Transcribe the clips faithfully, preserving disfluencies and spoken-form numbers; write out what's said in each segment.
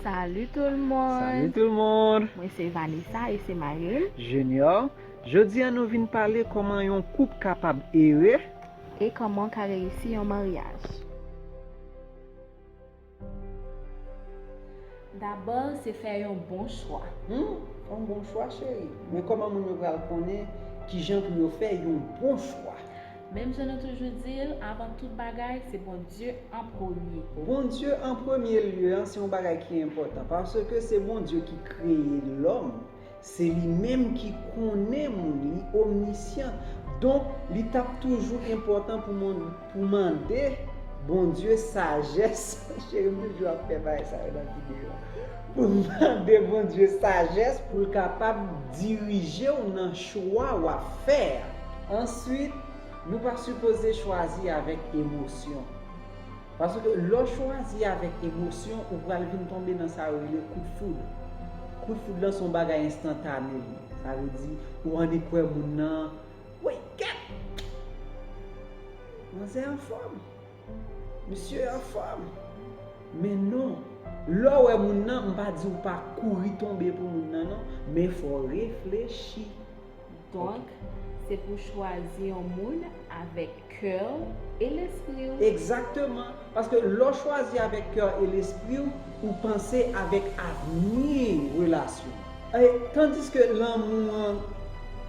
Salut tout le monde! Salut tout le monde! Mwen se Vanessa e se mari m. Junior. Jodi a nou vin pale kòman yon koup kapab ere. E kòman w ka reyisi yon maryaj. Dabò, se fè yon bon chwa. Hmm, yon bon chwa, cheri. Men kòman moun yo pral konnen kijan pou yo fè yon bon chwa? Menm jan nou toujou di l, avan tout bagay, se Bondye an premye. Bondye an premye lye, an, se yon bagay ki enpòtan, paske se Bondye ki kreye lòm, se li menm ki konnen moun, li omnisyan. Donk, li t ap toujou enpòtan pou moun, pou mande Bondye sajès. Cheri, m toujou ap fè bagay sa yo nan videyo. Pou mande Bondye sajès pou l kapab dirije w nan chwa w ap fè a. Answit, nou pa sipoze chwazi avèk emosyon. Paske lè w chwazi avèk emosyon, ou pral vin tonbe nan sa yo rele kout foud. Kout foud lan se yon bagay enstantane li. Sa vle di, ou annik wè moun nan, wi, kèt! Manzè anfòm. Misye anfòm. Men non. Lè w wè moun nan, m pa di w pa kouri tonbe pou moun nan, non. Men fò w reflechi. Donk, se pou chwazi yon moun avèk kè w e lespri w. Egzakteman. Paske lè w chwazi avèk kè w e lespri w, ou panse avèk avni relasyon. E, tandiske lanmou an,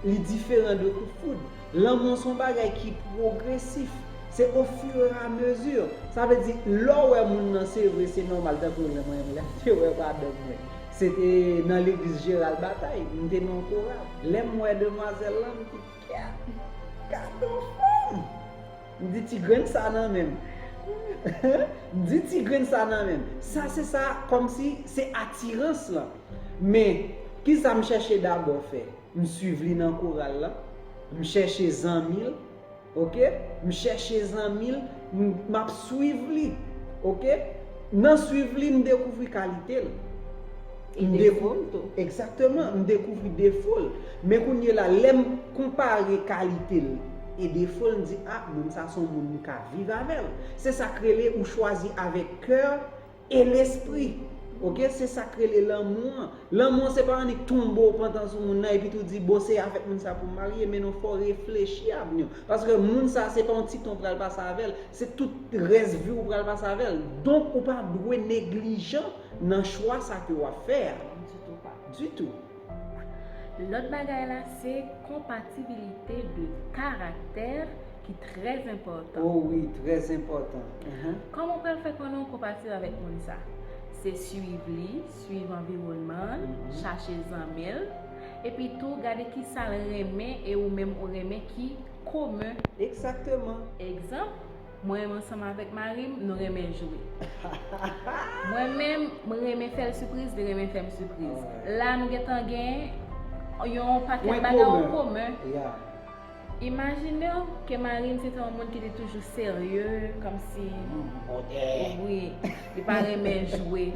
li diferan de kout foud. Lanmou an se yon bagay ki pwogresif. Se au fur et à mesure. Sa vle di, lè w wè moun nan, se vre, se nòmal, tankou lè mwen, lè m te wè madanm mwen. Se te nan legliz Jeral Batay, m te nan yon koral. Lè m wè demwazèl lan, m di, "Kèt, gad on fanm!" M di, "Ti grenn sa nan men m." M di, "Ti grenn sa nan men m." Sa, se sa, kòmsi se atirans lan. Men, kisa m chèche dabò fè? M swiv li nan koral la. M chèche zanmi l. Oke? M chèche zanmi l. M, m ap swiv li. Oke? Nan swiv li, m dekouvri kalite l. E M defo dekou- l tou. Egzakteman. M dekouvri defo l. Men kounye la, lè m konpare kalite l e defo l, m di, "A, moun sa se yon moun m ka viv avè l." Se sa k rele ou chwazi avèk kè e lespri. Oke, se sa k rele lanmou an. Lanmou an se pa annik tonbe w pantan sou moun nan epi tou di, "Bon, se avèk moun sa pou m marye," men non, fò w reflechi avni w. Paske moun sa, se pa yon ti tan w pral pase avè l, se tout rès vi w pral pase avè l. Donk, ou pa dwe neglijan nan chwa sa ke w ap fè a. Ditou pa. Ditou. Lòt bagay la, se konpatibilite de karaktè ki trè enpòtan. Oh wi, trè enpòtan. Ahan. Kòman w pral fè konnen w konpatib avèk moun sa? Se swiv li, swiv anviwònman l, Mhm. chache zanmi l, epi tou gade kisa l renmen e ou menm ou renmen ki komen. Egzakteman. Egzanp, mwen menm ansanm avèk mari m, nou renmen jwe. Mwen menm, mwen renmen fè l sipriz, li renmen fè m sipriz. Alright. La, nou gentan gen yon pakèt Pwen bagay an komen. Komen. Yeah. Imajine w ke mari m se te yon moun ki te toujou serye, kòmsi, Mm, modè. Wi, li pa renmen jwe.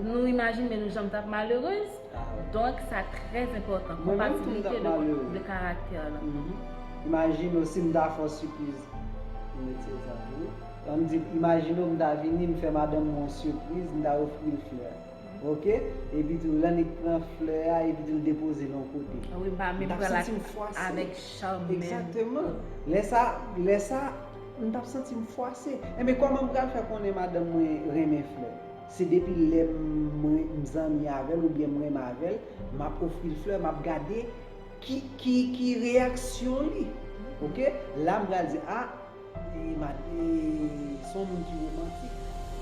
Nou imajine nou jan m t ap malerèz. Ah, wi. Donk, sa trè enpòtan, Mwen menm tou, m t ap konpatibilite de, malerèz. De karaktè la. Mhm. Imajine w si m ta fè w sipriz, m mete sa pou ou. Ann di, imajine w m ta vini, m fè madanm mwen yon sipriz, m ta ofri l flè. Oke? Epi tou, l annik pran flè a, epi tou, l depoze l yon kote. Wi, m pa menm pral la avèk chanm menm. Egzakteman. Lè sa, lè sa, m t ap santi m fwase. Enben, kòman m pral fè konnen madanm mwen renmen flè? Se depi lè m, mwen, m zanmi avè l oubyen m renmen avè l, m ap ofri l flè, m ap gade ki, ki, ki reyaksyon li. Oke? La, m pral di, a, e, ma, e, se yon moun ki womantik.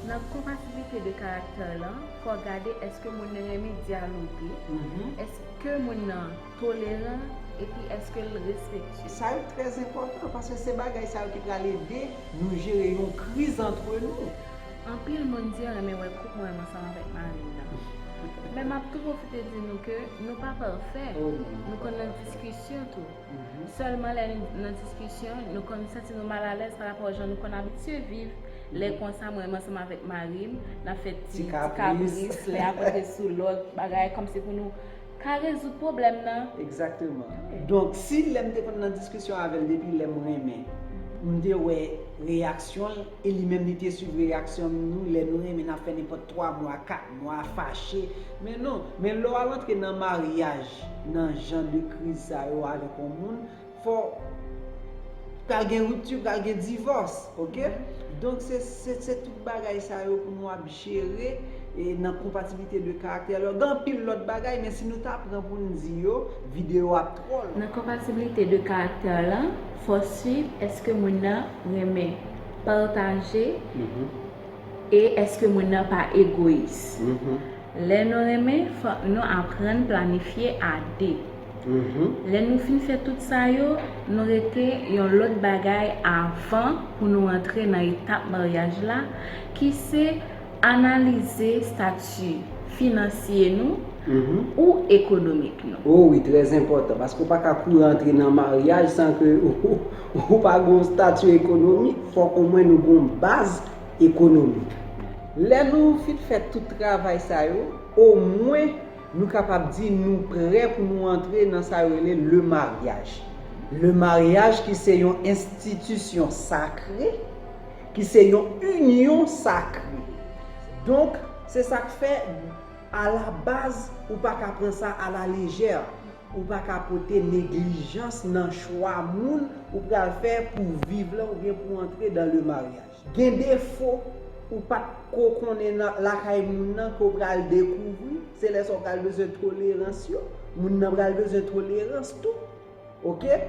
Nan konpatibilite de karaktè lan, fò gade èske moun nan renmen dyaloge, Mhm. èske moun nan toleran, epi èske l respektye. Sa yo trè enpòtan, paske se bagay sa yo ki pral ede nou jere yon kriz antre nou. Anpil moun di yo renmen wè koup mwen menm ansanm avèk mari m nan. Men m ap tou pwofite di nou ke nou pa pafè. Oh, non. Nou konn nan diskisyon tou. Mhm. Sèlman lè nou nan diskisyon, nou konn santi nou malalèz parapò jan nou konn abitye viv. Lè Mhm. konsa, mwen menm ansanm avèk mari m, n ap fè ti, ti Ti kapris. kapris, lè ap rantre sou lòt, bagay kòmsi pou nou ka rezoud pwoblèm nan. Egzakteman. Wi. Donk, si lè m te konn nan diskisyon avè l depi lè m renmen, m te wè reyaksyon l, e li menm li te swiv reyaksyon nou, lè nou renmen n ap fè nenpòt twa mwa, kat mwa, fache. Men non, men lè w al antre nan maryaj, nan jan de kriz sa yo avèk yon moun, fò pral gen ripti, pral gen divòs, oke? Donk se, se, se tout bagay sa yo pou nou ap jere e nan konpatibilite de karaktè. Alò, gen anpil lòt bagay, men si nou ta pran pou n di yo, videyo ap twò long. Nan konpatibilite de karaktè lan, fò swiv èske moun nan renmen pataje e èske moun nan pa egoyis. Lè nou renmen, fòk nou aprann planifye a de. Lè nou fin fè tout sa yo, nou rete yon lòt bagay avan pou nou antre nan etap maryaj la, ki se analize stati finansye nou ou ekonomik nou. O wi, trè enpòtan, paske w pa ka kouri antre nan maryaj san ke ou, ou pa gen yon stati ekonomik. Fòk omwen nou gen yon baz ekonomik. Lè nou fin fè tout travay sa yo, omwen nou kapab di nou prè pou nou antre nan sa yo rele le mariage. Le mariage ki se yon enstitisyon sakre, ki se yon inyon sakre. Donk, se sa k fè, alabaz, ou pa ka pran sa alalejè. Ou pa ka pote neglijans nan chwa moun ou pral fè pou viv la oubyen pou antre dans le mariage. Gen defo ou pa t ko konnen nan lakay moun nan ke w pral dekouvri, se lè sa w pral bezwen tolerans yo, moun nan pral bezwen tolerans tou. Oke?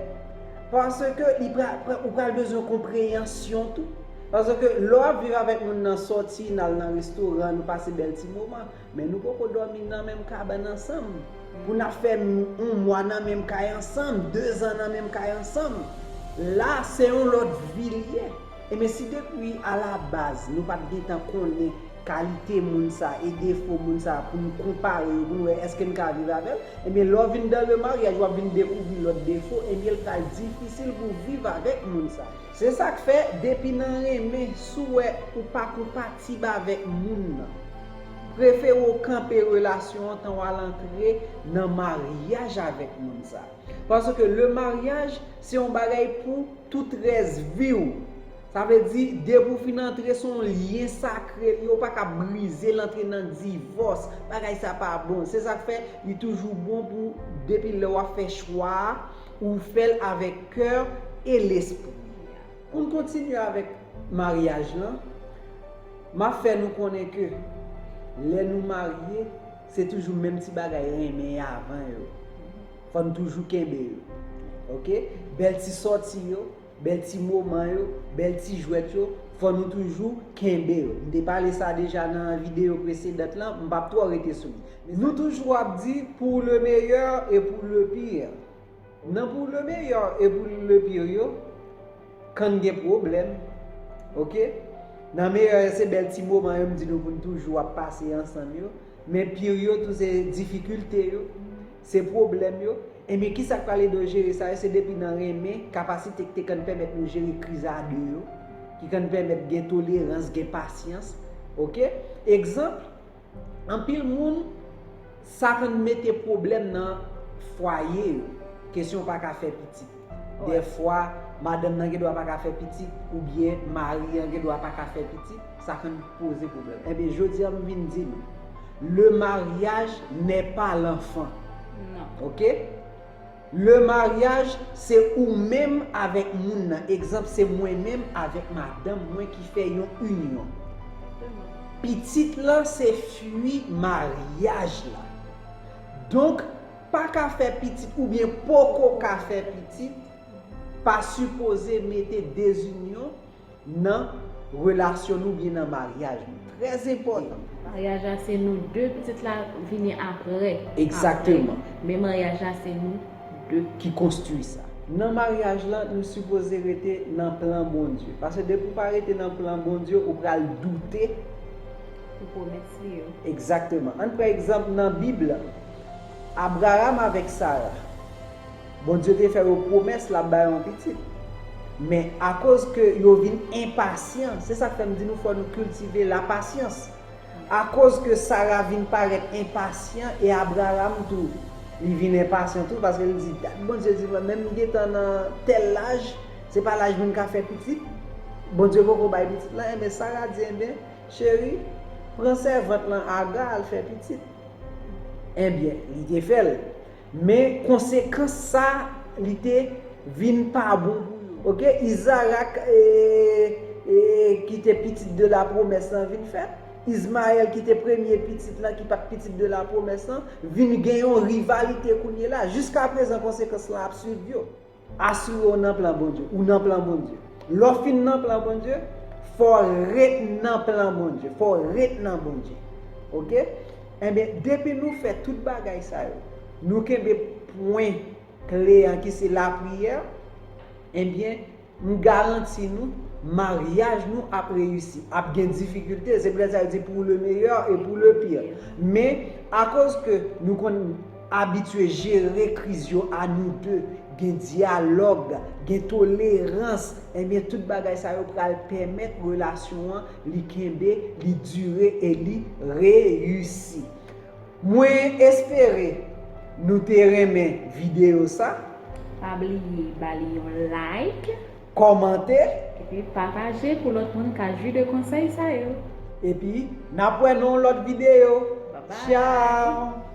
Paske li pra, pra, ou pral bezwen konpreyansyon tou. Paske lè w ap viv avèk moun nan, sòti, n al nan restoran, nou pase bèl ti moman, men nou poko dòmi nan menm kabann ansanm. Pou n ap fè yon mwa nan menm kay ansanm, dezan nan menm kay ansanm. La, se yon lòt vi li ye. Ebyen, si depi alabaz, nou pa t gentan konnen kalite moun sa e defo moun sa pou n konpare yo, pou n wè èske n ka viv avè l, ebyen, lè w vin dans le mariage, w ap vin dekouvri lòt defo, ebyen, l pral difisil pou w viv avèk moun sa. Se sa k fè, depi nan renmen, si w wè ou pa konpatib avèk moun nan, prefere w kanpe relasyon an tan w al antre nan maryaj avèk moun sa. Paske le mariage, se yon bagay pou tout rès vi w. Sa vle di, depi w fin antre, se yon lyen sakre li ye, ou pa ka brize l, antre nan divòs. Bagay sa pa bon. Se sa k fè, li toujou bon pou, depi lè w ap fè chwa a, ou fè l avèk kè e lespri. Pou n kontinye avèk maryaj lan, m ap fè nou konnen ke lè nou marye, se toujou menm ti bagay renmen avan yo. Fò n toujou kenbe yo. Oke? Bèl ti sòti yo, bèl ti moman yo, bèl ti jwèt yo, fò nou toujou kenbe yo. M te pale sa deja nan videyo presedant lan, m p ap twò rete sou li. Nou toujou ap di pour le meilleur et pour le pire. Nan pour le meilleur et pour le pire yo, kan gen pwoblèm, oke? Nan meyè yo, se bèl ti moman yo, m di nou pou n toujou ap pase ansanm yo. Men pire yo tou, se difikilte yo, se pwoblèm yo. Ebyen, kisa k pral ede w jere sa yo? Se depi nan renmen, kapasite k te konn pèmèt nou jere kriz a de yo, ki konn pèmèt gen tolerans, gen pasyans. Oke? Egzanp, anpil moun, sa konn mete pwoblèm nan fwaye yo. Kesyon pa ka fè pitit. Dèfwa, madanm nan gen dwa pa ka fè pitit, oubyen mari an gen dwa pa ka fè pitit, sa konn poze pwoblèm. Ebyen, jodi a, m vin di nou, le mariage n'est pas l'enfant. Non. Oke? Le mariage, se ou menm avèk moun nan. Egzanp, se mwen menm avèk madanm mwen ki fè yon inyon. Pitit lan se fwi maryaj la. Donk, pa ka fè pitit oubyen poko ka fè pitit, pa sipoze mete dezinyon nan relasyon nou oubyen nan maryaj nou. Trè enpòtan. Maryaj la se nou de, pitit la vini apre. Egzakteman. Apre. Men maryaj la se nou de. Ki konstwi sa. Nan maryaj lan, nou sipoze rete nan plan Bondye. Paske depi w pa rete nan plan Bondye, ou pral doute. Pou pwomès li yo. Egzakteman. Ann pran egzanp nan Bib la. Abraram avèk Sara. Bondye te fè yo pwomès l ap ba yo yon pitit. Men akoz ke yo vin enpasyan, se sa k fè m di nou fò nou kiltive lapasyans. Akoz ke Sara vin parèt enpasyan e Abraram tou, li vin enpasyan tou, paske li di, dat Bondye di mwen, menm m gentan nan tèl laj, se pa laj moun ka fè pitit. Bondye poko bay pitit lan, enben Sara di, enben, cheri, pran sèvant lan Aga al fè pitit. Enben, li te fè l. Men konsekans sa, li te vin pa bon pou yo. Oke, Izarak, e, e, ki te pitit de la promès lan vin fèt. Izmayèl, ki te premye pitit lan, ki pa t pitit de la promès lan, vin gen yon rivalite kounye la. Jiska prezan, konsekans lan ap swiv yo. Asire w nan plan Bondye. Ou nan plan Bondye. Lè w fin nan plan Bondye, fò w ret nan plan Bondye. Fò w ret nan Bondye. Oke? Enben, depi nou fè tout bagay sa yo, nou kenbe pwen kle an ki se lapriyè, enben, m garanti nou, maryaj nou ap reyisi. Ap gen difikilte, se poutèt sa yo di pour le meilleur et pour le pire. Men, akoz ke nou konn abitye jere kriz yo a nou de, gen dyalòg, gen tolerans, enben, tout bagay sa yo pral pèmèt relasyon an li kenbe, li dire e li reyisi. Mwen espere nou te renmen videyo sa. Pa bliye ba li yon like, kòmante, epi pataje pou lòt moun ka jwi de konsèy sa yo. Epi, n ap wè nan yon lòt videyo. Bye bye. Tchao.